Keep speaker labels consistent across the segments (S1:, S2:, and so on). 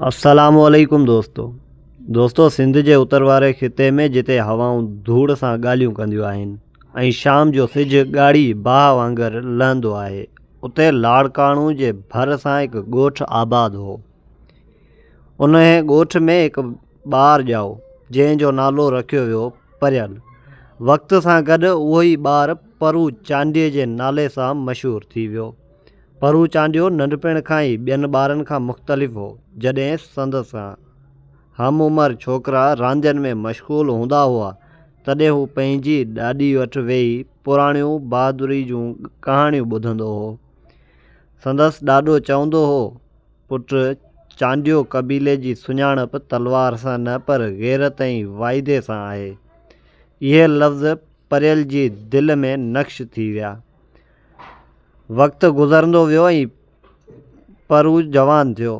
S1: السلام عليڪم دوستو دوستو سنڌ جي اتر واري خطي ۾ جتي هوائون ڌوڙ سان ڳالهيون ڪنديون آهن ۽ شام جو سج ڳاڙهي باهه وانگر لهندو آهي اتي لاڙڪاڻو جي ڀر سان هڪ ڳوٺ آباد هو انهي ڳوٺ ۾ هڪ ٻار ڄائو جنهن جو نالو رکيو ويو پريل وقت سان گڏ اهو ئي ٻار پرو چانڊيي جي نالي سان مشهور ٿي ويو پرو چانڊيو ننڍپڻ کان ئي ٻين ٻارن کان مختلف هو. جڏهن سندس هم عمر ڇوڪرا راندين ۾ مشغول هوندا هئا، تڏهن هو پنهنجي ڏاڏي وٽ ويهي پراڻيون بهادري جون ڪهاڻيون ٻڌندو هو. سندس ڏاڏو چوندو هو، پٽ چانڊيو قبيلي جي سڃاڻپ تلوار سان نه پر غيرت ۽ واعدي سان آهي. اهي لفظ پريل جي دل ۾ نقش ٿي ويا. وقت گذرندو ويو ۽ پرو جوان ٿيو.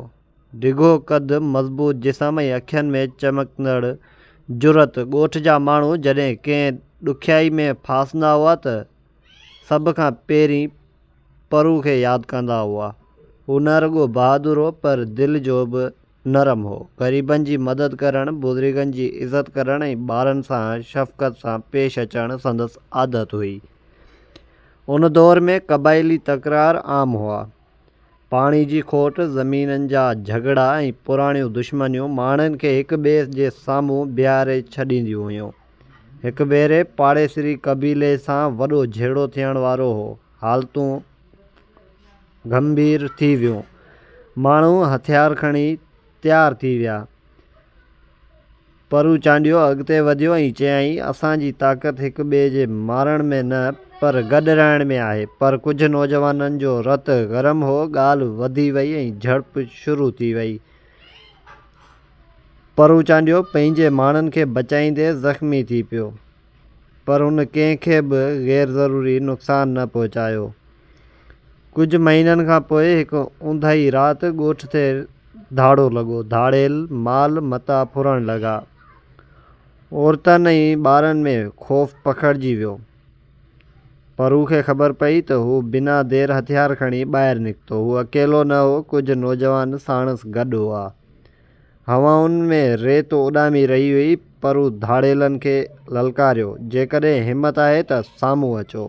S1: ڊگهو قد، مضبوط جسم ۽ اکين ۾ چمڪندڙ جرئت. ڳوٺ جا ماڻهو جڏهن ڪنهن ڏکيائي ۾ ڦاسندا هئا ته سڀ کان پهرين پرو کي ياد ڪندا هئا. هو نه رڳو بهادر هو پر دل جو به نرم هو. غريبن جي مدد ڪرڻ، بزرگن جي عزت ڪرڻ ۽ ٻارن سان شفقت سان پيش اچڻ سندس عادت هئي. ان دور ۾ قبائلي تڪرار عام هئا. پاڻي جي کوٽ، زمينن جا جهڳڙا ۽ پراڻيون دشمنيون ماڻهن کي هڪ ٻئي جي سامهون بيهاري ڇڏينديون هيون. هڪ ڀيري پاڙيسري قبيلي سان وڏو جهيڙو ٿيڻ وارو هو. حالتون گنڀير ٿي ويون. ماڻهو هٿيار کڻي تيار ٿي ويا. پرو چانڊيو اڳتي وڌيو ۽ چيائين، اسان جي طاقت هڪ ٻئي جي مارڻ ۾ نه پر گڏ رهڻ ۾ آهي. پر ڪجهه نوجوانن جو رت گرم هو، ڳالهه وڌي وئي ۽ جهڙپ شروع ٿي وئي. پرو چانڊيو پنهنجي ماڻهن کي بچائيندي زخمي ٿي پيو. پر هن ڪنهن کي به غير ضروري نقصان نه پهچايو. ڪجهه مهينن کان پوء هڪ اونداهي رات ڳوٺ تي ڌاڙو لڳو. ڌاڙيل مال متاع ڦرڻ لڳا. عورتن ۽ ٻارن ۾ خوف پکڙجي ويو. پرو کي خبر پئي ته هو بنا دير هٿيار کڻي ٻاهر نڪتو. هو اڪيلو نه هو، ڪجهه نوجوان ساڻس گڏ هئا. هوائن ۾ ريت اڏامي رهي هئي، پر هو ڌاڙيلن کي للڪاريو، جيڪڏهن همت آهي ته سامهون اچو.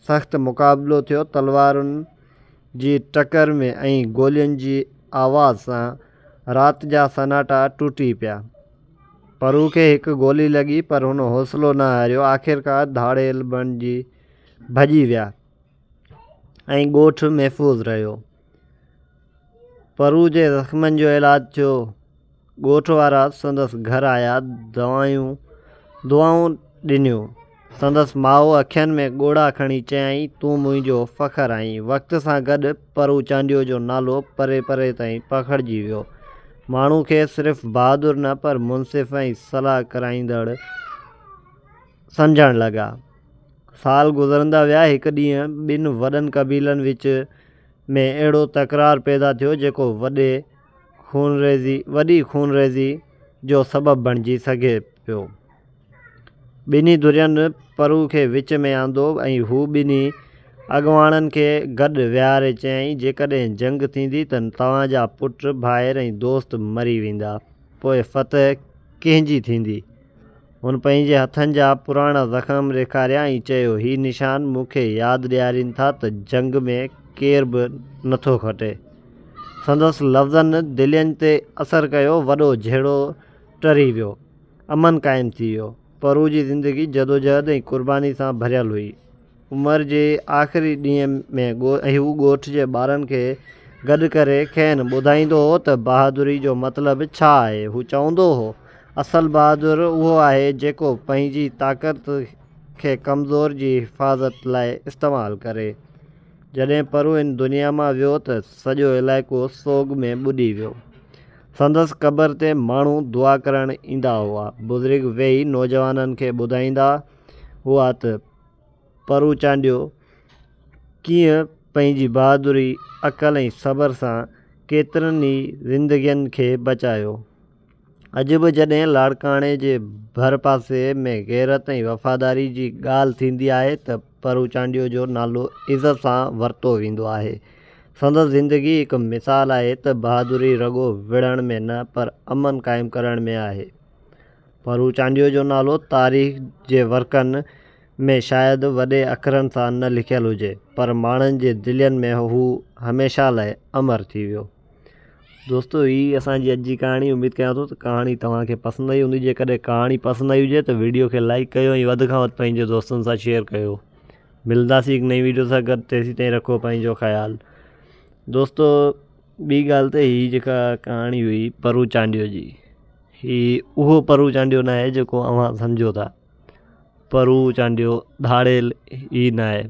S1: سخت مقابلو ٿيو، تلوارن جي ٽڪر ۾ ۽ گولين جي آواز سان رات جا سناٽا ٽٽي پيا. پرو کي هڪ گولي لڳي، پر هن حوصلو نه هاريو. آخرڪار ڌاڙيل بڻجي ڀڄي ويا ۽ ڳوٺ محفوظ رهيو. پرو جي زخمن جو علاج ٿيو. ڳوٺ وارا سندس گهر آيا، دوائيون دعائون ڏنيون. سندس ماء اکين ۾ ڳوڙها کڻي چيائين، تون منهنجو فخر آهين. وقت سان گڏ پرو چانڊيو جو نالو پري پري تائين پکڙجي ويو. ماڻهو کيس صرف بهادر نه پر منصف ۽ صلاح ڪرائيندڙ سمجهڻ لڳا. سال گذرندا ويا. هڪ ڏينهن ٻن وڏن قبيلن وچ ۾ اهڙو تڪرار پيدا ٿيو جيڪو وڏي خونريزي وڏي خونريزي جو سبب بڻجي سگهي پيو. ٻنهي ڌرين پرو کي وچ ۾ آندو ۽ هو ٻنهي اڳواڻن کي گڏ ويهاري چيائين جيڪڏهن جنگ ٿيندي ته توهان جا پٽ، ڀائر ۽ دوست مري ويندا، پوء فتح ڪنهن جي ٿيندي؟ هن پنهنجي هٿن جا پراڻا زخم ڏيکاريا ۽ چيو، هي نشان مون کي ياد ڏيارين ٿا ته جنگ ۾ ڪير به نٿو کٽي. سندس لفظن دلين تي اثر ڪيو، وڏو جهيڙو ٽري ويو. امن قائم ٿي ويو. پرو جي زندگي جدوجهد ۽ قرباني سان ڀريل هئي. عمر جي آخري ڏينهن ۾ هو ڳوٺ جي ٻارن کي گڏ ڪري کين ٻڌائيندو هو ته بهادري جو مطلب ڇا آهي. هو چوندو هو، اصل بهادر اهو آهي جيڪو پنهنجي طاقت کي ڪمزور جي حفاظت لاء استعمال ڪري. جڏهن پرو هن دنيا مان ويو ته سڄو علائقو سوڳ ۾ ٻڏي ويو. سندس قبر تي ماڻهو دعا ڪرڻ ايندا هئا. بزرگ ويهي نوجوانن کي ٻڌائيندا هئا ته پرو چانڊيو ڪيئن پنهنجي بهادري، عقل ۽ صبر سان ڪيترن ئي زندگين کي بچايو. اڄ به جڏهن لاڙڪاڻي جي ڀرپاسي ۾ غيرت ۽ وفاداري جي ڳالهه ٿيندي آهي ته پرو چانڊيو جو نالو عزت سان ورتو ويندو آهي. سندس زندگي هڪ مثال آهي ته بهادري رڳو وڙهڻ ۾ نه پر امن قائم ڪرڻ ۾ آهي. پرو چانڊيو جو نالو تاريخ جي ورقن ۾ شايد وڏي اکرن سان نه لکيل هجي پر ماڻهن جي دلين ۾ هو هميشه لاء امر ٿي ويو. دوستو هي اسان جي اڄ جي ڪهاڻي اميد ڪيان ٿو ته ڪهاڻي توهان کي پسند آئي هوندي جيڪڏهن ڪهاڻي پسند آئي هجي ته ويڊيو کي لائڪ ڪيو ۽ وڌ کان وڌ پنهنجي دوستن سان شيئر ڪيو ملنداسين هڪ نئين ويڊيو سان گڏ تيسين تائين رکو پنهنجو خيال دوستو ٻي ڳالهه ته هي جيڪا ڪهاڻي هئي پرو چانڊيو جي هي اهو پرو چانڊيو ناهي جيڪو اوهان سمجهو ٿا پرو چانڊيو ڌاڙيل هي ناهي.